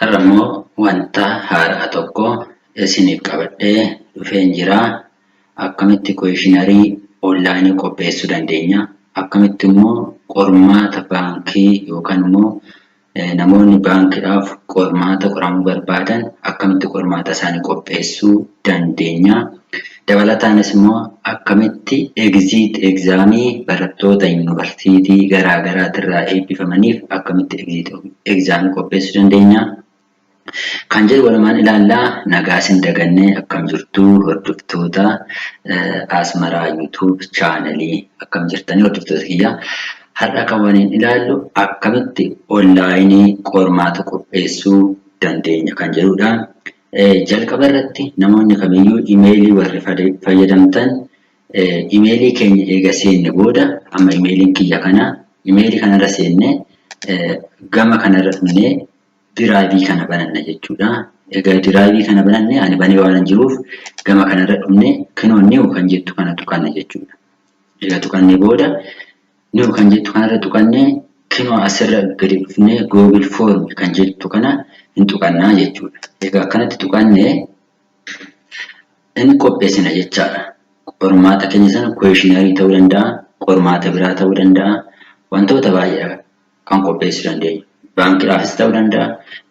Har'a immoo wanta haaraa tokko isiniif qabadhee dhufeen jira. Akkamitti questionnaire online qopheessuu dandeenya? Akkamitti immoo qormaata baankii yookaan immoo namoonni baankiidhaaf qormaata qoramuu barbaadan akkamitti qormaata isaanii qopheessuu dandeenya? Dabalataanis immoo akkamitti exit exaamii barattoota yuunivarsiitii garaa garaatirraa eebbifamaniif akkamitti exit exaamii qopheessuu dandeenya? Kan jedhu walumaan ilaallaa. Nagaa isin dagannee, akkam jirtu hordoftoota Asmaraa YouTube channelii? Akkam jirtanii hordoftoota kiyya? Har'a kan waliin ilaallu akkamitti onlineii qormaata qopheessuu dandeenya kan jedhudha. Jalqaba irratti namoonni kamiyyuu emailii warri fayyadamtan, emailii keenya eega seenne booda, amma emailiin kiyya kana, emailii kanarra seenne, gama kanarra dhufnee driveii kana bananna jechuudha. Egaa driveii kana bananne, ani banee waan jiruuf, gama kanarra dhufnee kinoo new kan jettu kana tuqanna jechuudha. Egaa tuqannee booda, new kan jettu kanarra tuqannee, kinoo asirra gadi dhufnee Google Form kan jettu kana hin tuqannaa jechuudha. Egaa akkanatti tuqannee inni qopheessina jechaadha. Qormaata keenya sana questionnaire ta'uu danda'a, qormaata biraa ta'uu danda'a, wantoota baay'ee kan qopheessuu dandeenyu. Baankiidhaafis ta'uu danda'a,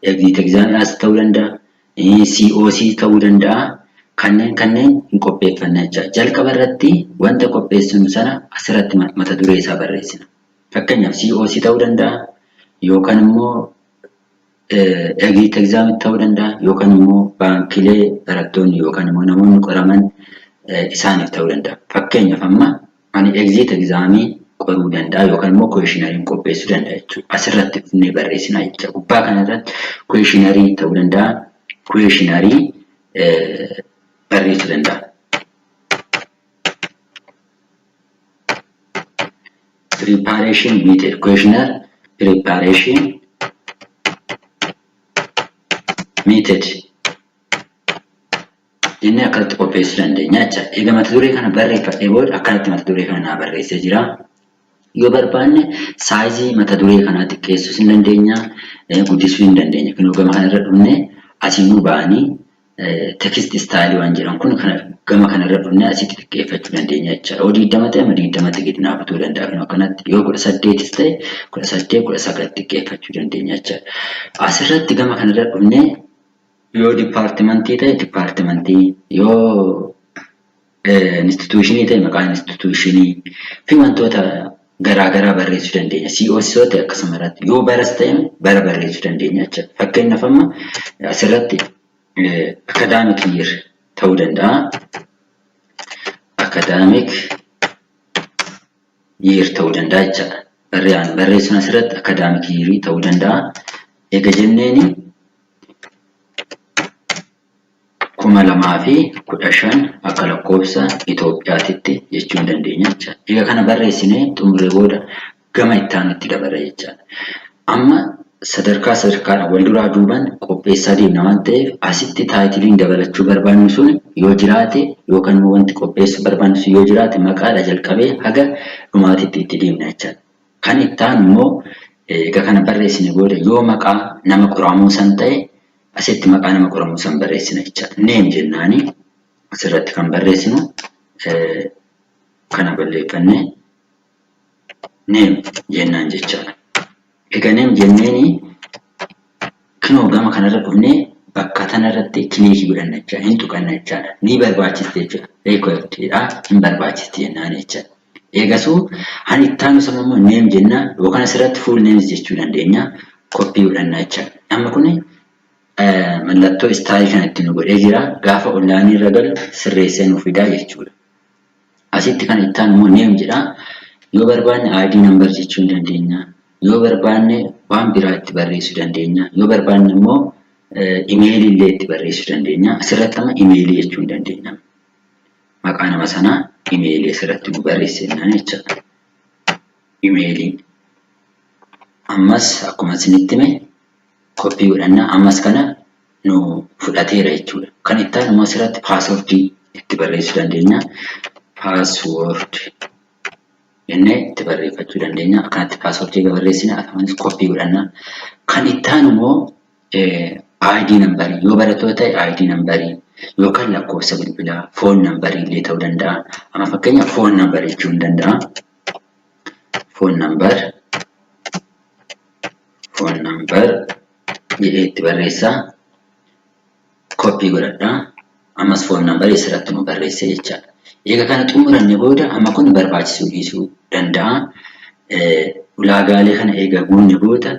exit examiidhaafis ta'uu danda'a, COC ta'uu danda'a. Kanneen hin qopheeffanna jecha. Jalqaba irratti wanta qopheessinu sana asirratti mata duree isaa barreessina. Fakkeenyaaf COC ta'uu danda'a, yookaan immoo exit exam ta'uu danda'a, yookaan immoo baankilee barattoonni yookaan immoo namoonni qoraman isaaniif ta'uu danda'a. Fakkeenyaaf amma ani exit examii qoruu danda'a yookaan immoo questionnaire qopheessuu danda'a jechuudha. Asirratti dhufnee barreessina jechuudha. Gubbaa kanarratti questionnaire ta'uu danda'a. Questionnaire barreessuu danda'a. Preparation method, questionnaire preparation method jennee akkanatti qopheessuu dandeenya jecha. Egaa mata duree kana barreeffadhee booda, akkanatti mata duree kana naa barreessee jira. Yoo barbaanne sizeii mata duree kanaa xiqqeessuus hin dandeenya, guddisuu hin dandeenya. Kunoo gama kanarra dhufnee asiinuu ba'anii text styleii waan jedhan kun kana gama kanarra dhufnee asitti xiqqeeffachuu dandeenya jechaadha. Yoo 20 ta'e, amma 20tti gadi naaf butuu danda'a. Kunoo akkanatti yoo 18s ta'e, 18, 19 xiqqeeffachuu dandeenya jechaadha. Asirratti gama kanarra dhufnee yoo departmentii ta'e departmentii, yoo institutionii ta'e maqaa institutionii fi wantoota garaa garaa barreessuu dandeenya. COC yoo ta'e akkasuma irratti, yoo baras ta'e bara barreessuu dandeenya jechuudha. Fakkeenyaaf amma asirratti academic year ta'uu danda'a. Academic year ta'uu danda'a jechaadha. Barreeyaan barreessuun asirratti academic year ta'uu danda'a. Egaa jenneeni 2015 akka lakkoofsa Itoophiyaatitti jechuu hin dandeenya jechaadha. Egaa kana barreessinee xumuree booda gama itti aanutti dabarra jechaadha. Amma sadarkaa sadarkaadhaan wal duraa duubaan qopheessaa deemna waan ta'eef, asitti titleiin dabalachuu barbaannu sun yoo jiraate, yookaan immoo wanti qopheessuu barbaannu sun yoo jiraate, maqaadha jalqabee haga dhumaatitti itti deemna jechaadha. Kan itti aanu immoo, egaa kana barreessine booda, yoo maqaa nama qoramuu san ta'e, asitti maqaa nama qoramuu san barreessina jechaadha. Name jennaani asirratti kan barreessinu kana balleeffannee name jennaan jechaadha. Egaa name jenneeni, kinoo gama kanarra dhufnee bakka tanarratti clickii godhanna jechaadha. Hin tuqanna jechaadha. Ni barbaachisti jechuudha. Requiredidha. Hin barbaachisti jennaan jechaadha. Eegasuu han itti aanu sana immoo name jennaa, yookaan asirratti full names jechuu dandeenya. Copy godhanna jechaadha. Amma kuni mallattoo starii kana itti nu godhee jira. Gaafa onlineii irra galu sirreessee nu fidaa jechuudha. Asitti kan itti aanu immoo name jedha. Yoo barbaanne ID number jechuu ni dandeenya. Yoo barbaanne waan biraa itti barreessuu dandeenya. Yoo barbaanne immoo emailii illee itti barreessuu dandeenya. Asirratti amma emailii jechuu ni dandeenya. Maqaa nama sanaa emailii asirratti nu barreessina jechaadha. Emailii. Ammas akkuma isinitti hime copy godhanna. Ammas kana nu fudhateera jechuudha. Kan itti aanu immoo asirratti passwordii itti barreessuu dandeenya. Password jennee itti barreeffachuu dandeenya. Akkanatti passwordii barreessina, akkasumas copy godhanna. Kan itti aanu immoo ID numberii yoo barattoota ta'e ID numberii yookaan lakkoofsa bilbilaa phone numberii illee ta'uu danda'a. Amma fakkeenyaaf phone number jechuu hin danda'a. Phone number, phone number jedhee itti barreessaa. Copy godhadhaa. Ammas phone number asirratti nu barreesse jechaadha. Eega kana xumuranne booda amma kun barbaachisuu dhiisuu danda'a. Ulaagaalee kana eega guunne booda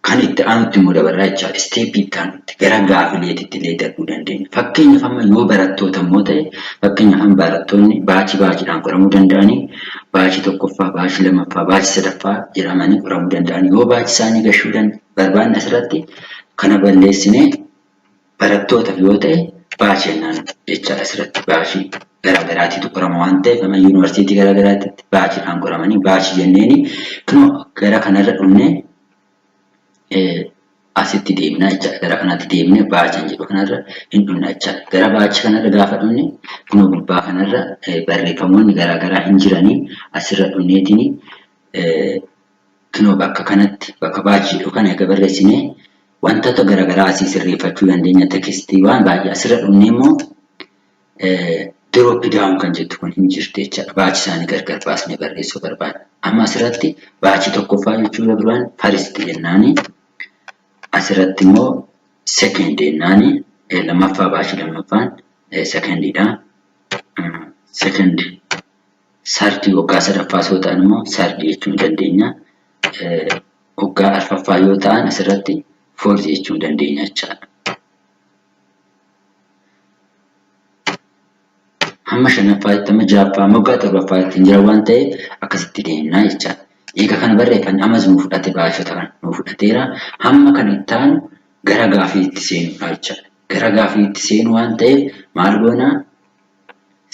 kan itti aanutti immoo dabarraa jechaadha. Stepii itti aanutti gara gaafileetitti illee darbuu dandeenya. Fakkeenyaaf amma yoo barattoota immoo ta'e, fakkeenyaaf amma barattoonni batchii batchiidhaan qoramuu danda'anii, batchii tokkoffaa, batchii lammaffaa, batchii sadaffaa jedhamanii qoramuu danda'anii, yoo batchii isaanii gashuu barbaanne asirratti kana balleessinee barattootaaf yoo ta'e batchii jennaan jechaadha. Asirratti batchii garaagaraatiitu qorama waan ta'eef, amma yuunivarsiitii garaagaraatti batchiidhaan qoramanii batchii jenneeni kunoo gara kanarra dhufnee asitti deemna jechaadha. Gara kanatti deemnee batchan jedhu kanarra hin dhufna jechaadha. Gara batchii kanarra gaafa dhufne kunoo gubbaa kanarra barreeffamoonni garaagaraa hin jiranii, asirra dhufneetiin kunoo bakka kanatti bakka batchii jedhu kana eega barreessinee wantoota garaagaraa asii sirreeffachuu dandeenya. Textii waan baay'ee asirra dhufnee immoo drop down kan jettu kun hin jirti jechaadha. Batchii isaanii gargar baasnee barreessuu barbaadna. Amma asirratti batchii tokkoffaa jechuu barbaanne first jennaani. Asirratti immoo second jennaani. Lammaffaa, batchii lammaffaan secondiidha. Second, thirdii waggaa sadaffaa yoo ta'an immoo third jechuu ni dandeenya. Waggaa arfaffaa yoo ta'an asirratti fourth jechuu ni dandeenya jechaadha. Hamma shanaffaatti, hamma ja'affaa, hamma waggaa torbaffaatti hin jiran waan ta'eef akkasitti deemnaa jechaadha. Egaa kana barreeffanne, ammas nuu fudhate, batchota kana nuu fudhateera. Hamma kan itti aanu gara gaafiitti seenuudha jechaadha. Gara gaafiitti seenu waan ta'eef maal goonaa?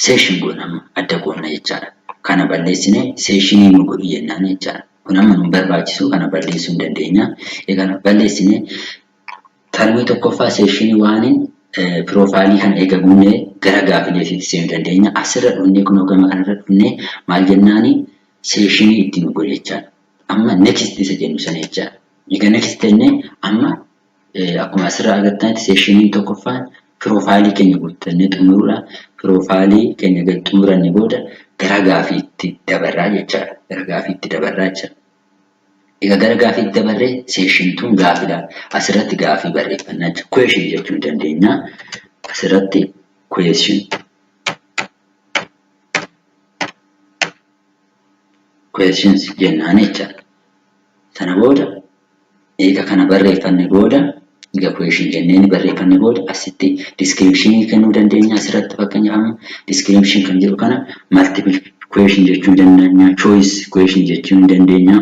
Section goona, amma adda goona jechaadha. Kana balleessinee sectionii nu godhu jennaan jechaadha. Kun amma nu barbaachisu, kana balleessuu hin dandeenya. Egaa balleessinee termii tokkoffaa sessionii oneiin profileii kana eega guunnee gara gaafileetiitti seenuu dandeenya. Asirra dhufnee kunoo gama kanarra dhufnee maal jennaani? Sectionii itti nu godhe jechaadha. Amma next isa jennu sana jechaadha. Egaa next jennee amma akkuma asirraa agartanitti sectioniin tokkoffaan profileii keenya guuttannee xumuruudha. Profileii keenya gad xumuranne booda gara gaafiitti dabarraa jechaadha. Gara gaafiitti dabarraa jechaadha. Egaa gara gaafiitti dabarree section twon gaafiidha. Asirratti gaafii barreeffannaa jechuudha. Question jechuu ni dandeenya. Asirratti question. Questions jennaan jechaadha. Sana booda eega kana barreeffanne booda, egaa question jennee barreeffanne booda asitti descriptionii kennuu dandeenya. Asirratti fakkeenyaaf amma description kan jedhu kana multiple question jechuu dandeenya. Choice question jechuu ni dandeenya.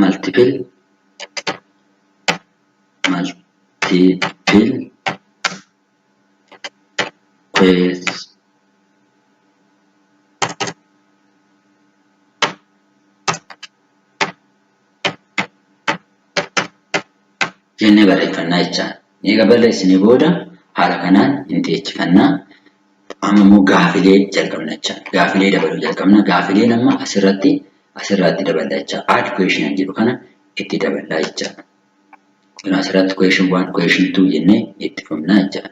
Multiple question jennee barreeffannaa jechaadha. Eega barreessinee booda haala kanaan hin teechifannaa. Amma immoo gaafilee jalqabna jechaadha. Gaafilee dabaluu jalqabna. Gaafileen amma asirratti daballa jechaadha. Add question jedhu kana itti daballaa jechaadha. Kun asirratti question 1, question 2 jennee itti fufnaa jechaadha.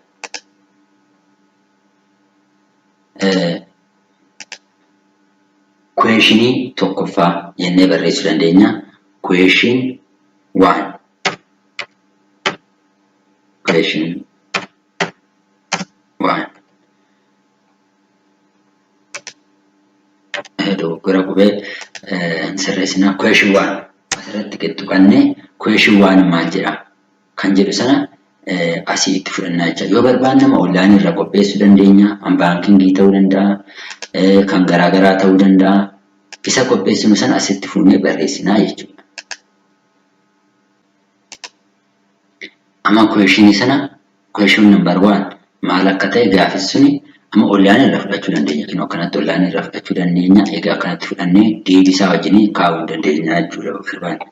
Questionii tokkoffaa jennee barreessuu dandeenya. Question 1. Question 1. Dogoggora qubee sirreessinaa. Question 1 asirratti gad tuqannee question 1 maal jedha kan jedhu sana asii itti fudhannaa jecha. Yoo barbaanne nama onlineii irraa qopheessuu dandeenya. Kan bankingii ta'uu danda'a. Kan garaagaraa ta'uu danda'a. Isa qopheessinu sana asitti fuunee barreessinaa jechuudha. Amma questionii sana, question number 1 maal akka ta'e gaafis suni amma onlineii irraa fudhachuu dandeenya. Kunoo akkanatti onlineii irraa fudhachuu dandeenya. Egaa akkanatti fudhannee deebisaa wajjin kaa'uu dandeenya jechuudha barbaanne.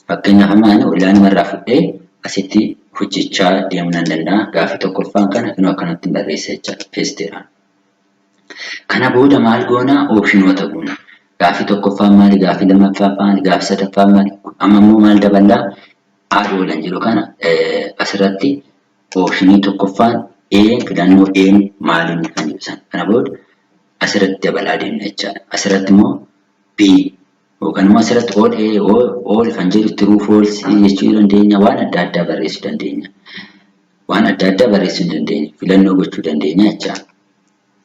Fakkeenyaaf amma ani onlineii irraa fudhee asitti hojjechaa deemuu nan danda'a. Gaafii tokkoffaan kana kunoo akkanatti barreessa jechaadha. Pasteiidhaan. Kana booda maal goonaa? Optionoota goona. Gaaffii tokkoffaan maali? Gaaffii lammaffaan maali? Gaaffii sadaffaan maali? Amma immoo maal daballaa? Add all kan jedhu kana asirratti optionii tokkoffaan A, filannoo A maaliin kan jedhu sana. Kana booda asirratti dabalaa deemna jechaadha. Asirratti immoo B yookaan immoo asirratti all A, all kan jedhu, true, false jechuu dandeenya. Waan adda addaa barreessuu dandeenya. Waan adda addaa barreessuu dandeenya. Filannoo gochuu dandeenya jechaadha.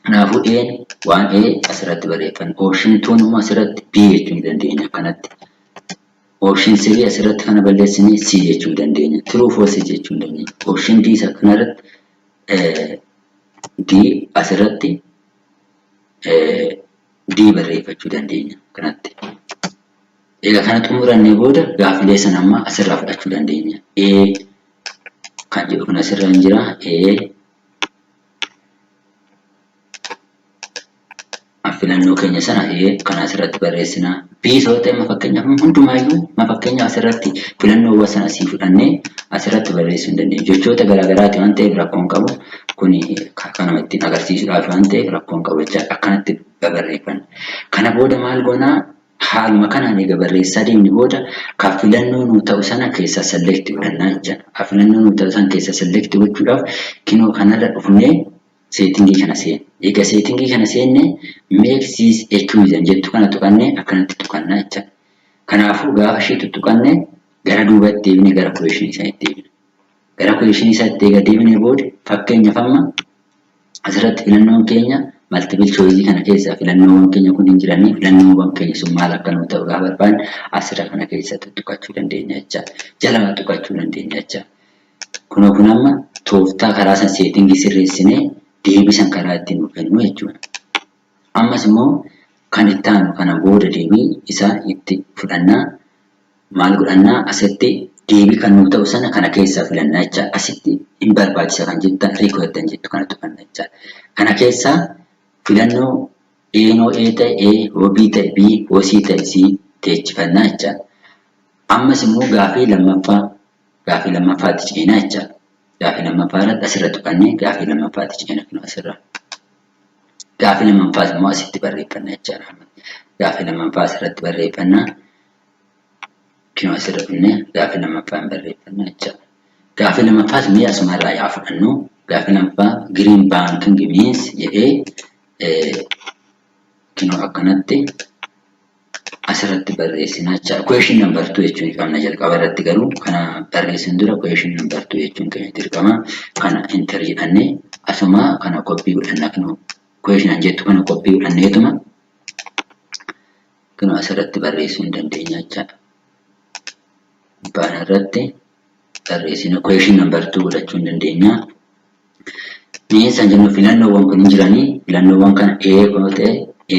Kanaafuu A'n waan A asirratti barreeffanna. Option 2 immoo asirratti B jechuu ni dandeenya akkanatti. Option 3 asirratti kana balleessinee C jechuu dandeenya. True, false jechuu dandeenya. Option D isa kanarratti D asirratti D barreeffachuu dandeenya kanatti. Egaa kana xumurannee booda gaaffilee sana amma asirraa fudhachuu dandeenya. A kan jedhu kun asirra hin jira. A filannoo keenya sana A kana asirratti barreessina. B yoo ta'e, amma fakkeenyaaf hundumaayyuu, amma fakkeenyaaf asirratti filannoowwan sana asii fudhannee asirratti barreessuu hin dandeenya. Jechoota garaagaraati waan ta'eef rakkoon qabu. Kuni kanuma ittiin agarsiisuudhaaf waan ta'eef rakkoon qabu jechaadha. Akkanatti barreeffanna. Kana booda maal goonaa? Haaluma kanaan egaa barreessaa deemne booda kan filannoo nuu ta'u sana keessaa select godhannaa jechaadha. Kan filannoo nuu ta'u sana keessaa select gochuudhaaf kinoo kanarra dhufnee settingii kana seenne. Egaa settingii kana seenne, "Make this a quiz" jettu kana tuqannee akkanatti tuqannaa jechaadha. Kanaafuu gaafa ishee tuttuqanne gara duubatti deebinee gara questionii isaatti deebina. Gara questionii isaatti egaa deebinee booda, fakkeenyaaf amma asirratti filannoon keenya multiple choice kana keessa filannoowwan keenya kun hin jiranii, filannoowwan keenya sun maal akka nuu ta'u gaafa barbaanne asirra kana keessa tuttuqachuu dandeenya jechaadha. Jala tuqachuu dandeenya jechaadha. Kunoo kun amma tooftaa karaa san settingii sirreessinee deebisan karaa ittiin nuuf kennu jechuudha. Ammas immoo kan itti aanu kana booda deebii isaa itti fudhannaa, maal godhannaa? Asitti deebii kan nuu ta'u sana kana keessaa filannaa jechaadha. Asitti hin barbaachisa kan jettan, required jettu kana tuqanna jechaadha. Kana keessaa filannoo A noo A ta'e A, yoo B ta'e B, yoo C ta'e C teechifannaa jechaadha. Ammas immoo gaafii lammaffaatti ceenaa jechaadha. Gaafii lammaffaa irratti asirra tuqannee gaafii lammaffaatti ceena kun asirra. Gaafii lammaffaas immoo asitti barreeffanna jechaadha. Gaafii lammaffaa asirratti barreeffannaa. Kunoo asirra dhufnee gaafii lammaffaa hin barreeffanna jechaadha. Gaafii lammaffaas mee asumarraa yaa fudhannu. Gaafii lammaffaa "Green banking means" jedhee kunoo akkanatti asirratti barreessina jechaadha. Question number 2 jechuun qabna jalqaba irratti, garuu kana barreessin dura question number 2 jechuun keenya dirqama. Kana enter jedhannee asuma kana copy godhanna. Kunoo question jettu kana copy godhanneetuma kunoo asirratti barreessuu hin dandeenya jechaadha. Baana irratti barreessina, question number 2 godhachuu hin dandeenya. Mi'eessaan jennu filannoowwan kun hin jiranii, filannoowwan kana A yoo ta'e A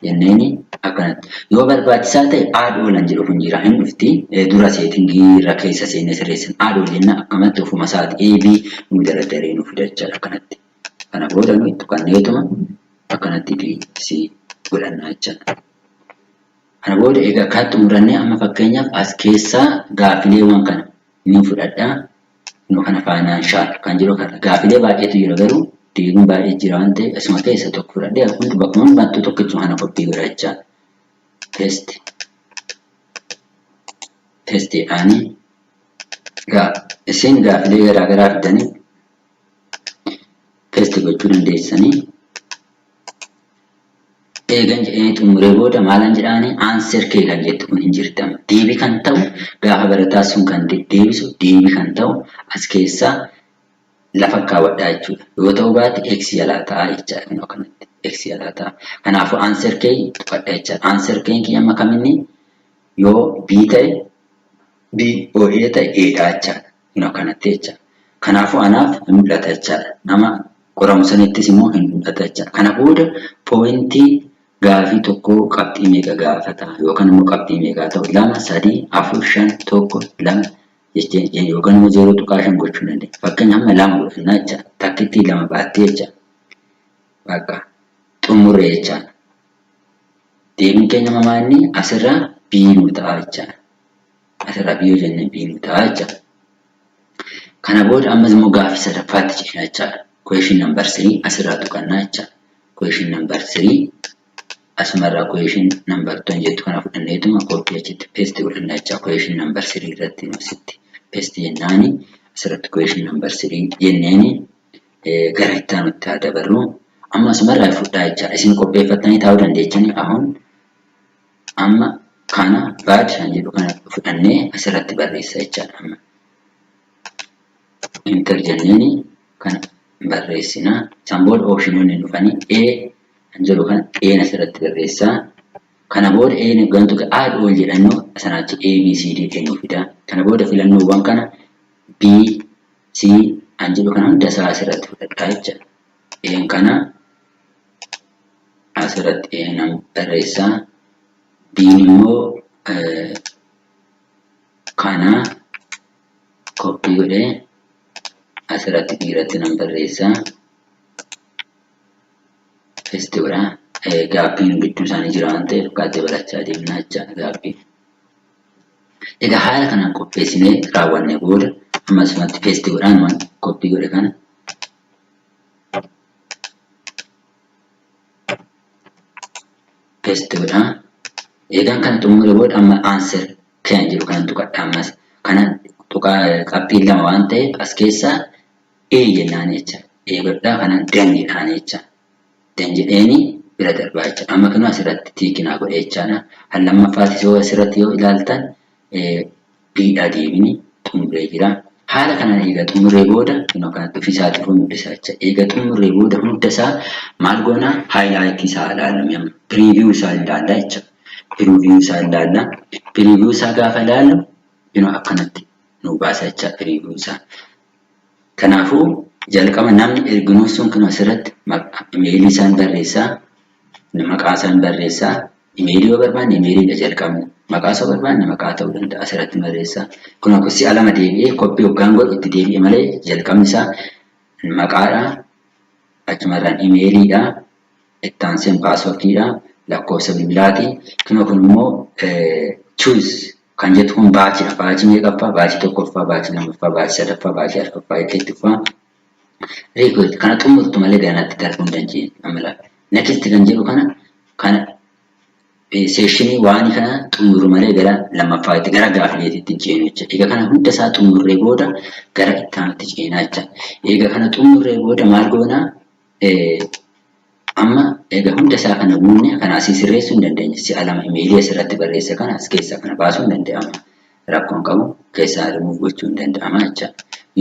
jenneeni akkanatti. Yoo barbaachisaa ta'e add all jedhu kun jira, hin dhufti. Dura settingii irra keessa seennee sirreessin, add all jenna, akkamatti ofuma isaati A, B nu daradaree nu fida jechaadha akkanatti. Kana booda nu itti kanneetuma akkanatti B, C godhanna jechaadha. Kana booda egaa akka xumurannee, amma fakkeenyaaf as keessaa gaaffileewwan kana ni fudhadhaa. Nu kana financial kan jedhu kana gaaffilee baay'eetu jira, garuu deebiin baay'ee jira waan ta'eef asuma keessa tokko fudhadhee hundi bakkuma hundumattuu tokkichuma kana copy godha jechaadha. Paste. Pasteiidhaanii gaa isin gaaffilee garaa garaa fidanii paste gochuu dandeessanii. Eegan jedhanii xumuree booda maalan jedhaanii, answer key kan jettu kun hin jirti amma. Deebii kan ta'u gaafa barataa sun kan deebisu, deebii kan ta'u as keessaa lafa kaawwadhaa jechuudha. Yoo ta'uu baate X jalaa ta'a jechaadha, kunoo kanatti X jalaa ta'a. Kanaafuu answer key tuqadha jechaadha. Answer key kiyya amma kaminni? Yoo B ta'e B, yoo A ta'e A dha jechaadha. Kunoo kanatti jechaadha. Kanaafuu anaaf hin mul'ata jechaadha. Nama qoramu sanittis immoo hin mul'ata jechaadha. Kana booda pointii gaafii tokkoo qabxii meeqa gaafata yookaan immoo qabxii meeqaa ta'u, lama, sadii, afur, shan, tokko, lama jechee yookaan immoo 0.5 gochuu dandeenya. Fakkeenya amma lama godhannaa jechaadha. Takkittii lama baattee jechaadha. Bakka xumurree jechaadha. Deebiin keenya mamaa inni asirraa B nu ta'a jechaadha. Asirraa B yoo jenne B nu ta'a jechaadha. Kana booda ammas immoo gaaffii sadaffaatti ceena jechaadha. Question number 3 asirraa tuqannaa jechaadha. Question number 3 Asumarraa question number 2 jettu kana fudhanneetuma copy achitti paste godhanna jecha. Question number 3 irratti asitti paste jennaani, asirratti question number 3 jenneeni gara itti aanutti haa dabarru. Amma asumarraa fudhaa jecha, isin qopheeffattanii taa'uu dandeechanii. Ahun amma kana bad kan jedhu kana fudhannee asirratti barreessa jechaadha. Amma enter jenneeni kana barreessina. San booda optionoonni dhufanii A kan jedhu kana A asirratti barreessaa. Kana booda A gantu add all jedhannoo sanaachi A, B, C, D kennuu fida. Kana booda filannoowwan kana B, C kan jedhu kana hunda isaa asirratti fudhadhaa jecha. A kana asirratti A nan barreessaa. B immoo kana copy godhee asirratti B irratti nan barreessaa. Paste godhaa. Gapiin gidduu isaanii jira waan ta'eef gaaddee barachaa deemnaa jecha gapii. Egaa haala kanaan qopheessinee raawwanne booda amma asumatti paste godhaan waan copy godhe kana paste godhaa. Eegaan kana xumure booda amma answer kan jedhu kana tuqadha ammas. Kana tuqaa qabxiin lama waan ta'eef as keessaa A jennaan jecha. A godhaa kanaan done jedhaan jecha. Done jedheeni bira darbaa jecha. Amma kunoo asirratti tick naa godhe jechaadha. Kan lammaffaatis yoo asirratti yoo ilaaltan B dhaa deebini xumuree jira. Haala kanaan eega xumuree booda kunoo kanatti ofiisaatiifuu mul'isa jecha. Eega xumuree booda hunda isaa maal goona? Highlight isaa ilaallu, amma preview isaa ilaalla jecha. Preview isaa ilaalla. Preview isaa gaafa ilaallu kunoo akkanatti nu baasa jecha preview isaa. Kanaafuu jalqaba namni erginuu sun kunoo asirratti imeelii isaan barreessaa, maqaa isaan barreessaa, imeelii yoo barbaanne imeeliidha jalqabni. Maqaa isaa barbaanne maqaa ta'uu danda'a, asirratti barreessaa. Kun akka si'a lama deebi'ee copy hoggaan godhu itti deebi'e malee jalqabni isaa maqaadha, achumarraan imeeliidha, itti aanseen passwordiidha, lakkoofsa bilbilaati. Kunoo kun immoo choose kan jettu kun batchidha. Batch meeqaffaa? Batch tokkoffaa, batch lammaffaa, batch sadaffaa, batch arfaffaa itti fufaa. Record kana xumurtu malee garanatti darbuu hin dandeenye. Amma laala. Next kan jedhu kana kana session waan kana xumuru malee gara lammaffaatti, gara gaafileetitti hin ceenu jecha. Egaa kana hunda isaa xumurree booda gara itti aanutti ceenaa jecha. Egaa kana xumurree booda maal goonaa? Amma egaa hunda isaa kana guunne, kana asii sirreessuu hin dandeenya. Si'a lama imeelii asirratti barreesse kana as keessaa kana baasuu hin danda'ama. Rakkoon qabu, keessaa remove gochuu hin danda'ama jecha.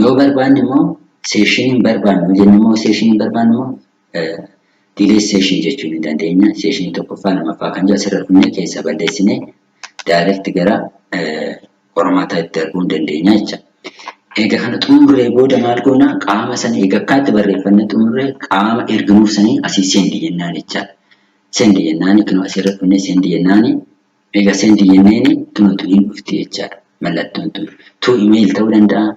Yoo barbaanne immoo session hin barbaannu jenne immoo, session hin barbaannu immoo delete session jechuu ni dandeenya. Session tokkoffaa, lammaffaa kan jedhu asirra dhufnee keessaa balleessinee direct gara qormaataa itti darbuu hin dandeenya jecha. Egaa kana xumurree booda maal goona? Qaama sana egaa akkaatti barreeffannee xumurree qaama erginuuf sanii asii send jennaan jechaadha. Send jennaan, kunoo asirra dhufnee send jennaani. Egaa send jenneeni kunoo tun hin dhufti jechaadha. Mallattoon tun. To email ta'uu danda'a.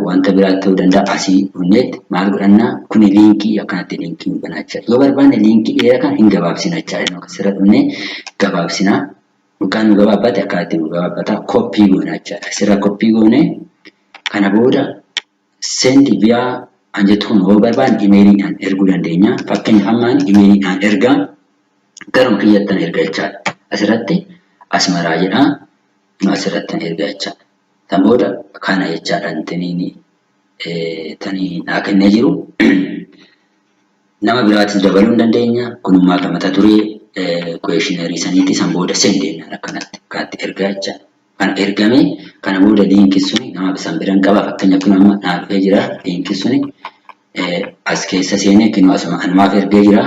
Wanta biraa ta'uu danda'a. Asii dhufneetti maal godhannaa? Kuni linkii akkanatti linkii nu banaa jechaadha. Yoo barbaanne linkii dheeraa kana hin gabaabsina jechaadha. Asirra dhufnee gabaabsinaa. Yookaan nu gabaabbate akkanatti nu gabaabbata, copy goona jechaadha. Asirra copy goone, kana booda send via an jettu kun yoo barbaanne imeeliidhaan erguu dandeenya. Fakkeenyaaf ammaan imeeliidhaan ergaa garuma kiyyattan erga jechaadha. Asirratti Asmaraa jedha. Asirratti erga jechaadha. San booda kana jechaadha intiniin tanii naa kennee jiru. Nama biraatis dabaluu hin dandeenya. Kunummaa kan mata duree questionnaire saniitti. San booda send jennaan akkanatti akkanatti ergaa jechaadha. Kana ergame, kana booda linkii suni nama san biran qaba. Fakkeenya kun amma naa dhufee jira linkii suni. As keessa seenee kinoo asuma anumaaf ergee jira.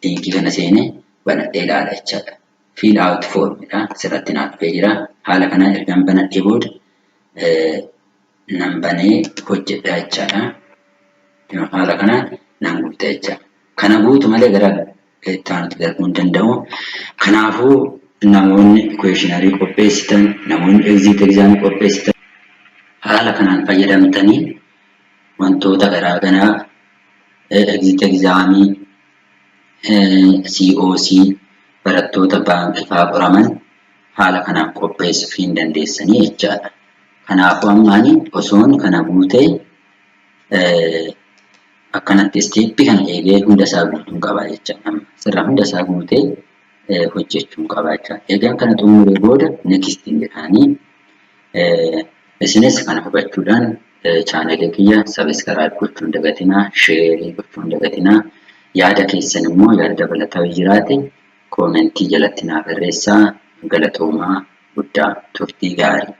Linkii kana seenee banadhee ilaala jechaadha. Fill out form dha, asirratti naa dhufee jira. Haala kanaan ergaan banadhee booda nan banee hojjedha jechaadha. Haala kanaan nan guuta jechaadha. Kana guutu malee gara itti aanutti darbuu hin danda'u. Kanaafuu namoonni questionnaire qopheessitan, namoonni exit exam qopheessitan, haala kanaan fayyadamtanii wantoota garaa garaa exit examii, COC, barattoota baankii fa'aa qoraman haala kanaan qopheessuu hin dandeessanii jechaadha. Kanaafuu amma ani osoon kana guutee Akkanatti step kana eegee hunda isaa guutuun qaba jecha. Amma sirraa hunda isaa guutee hojjechuun qaba jecha. Eegaan kana xumuree booda next jedhaanii. Isinis kana hubachuudhaan channelii kiyya subscribe gochuun dagatinaa, share gochuun dagatinaa, yaada keessan immoo yaada dabalataa yoo jiraate commentii jalatti naa barreessaa. Galatoomaa guddaa, turtii gaarii.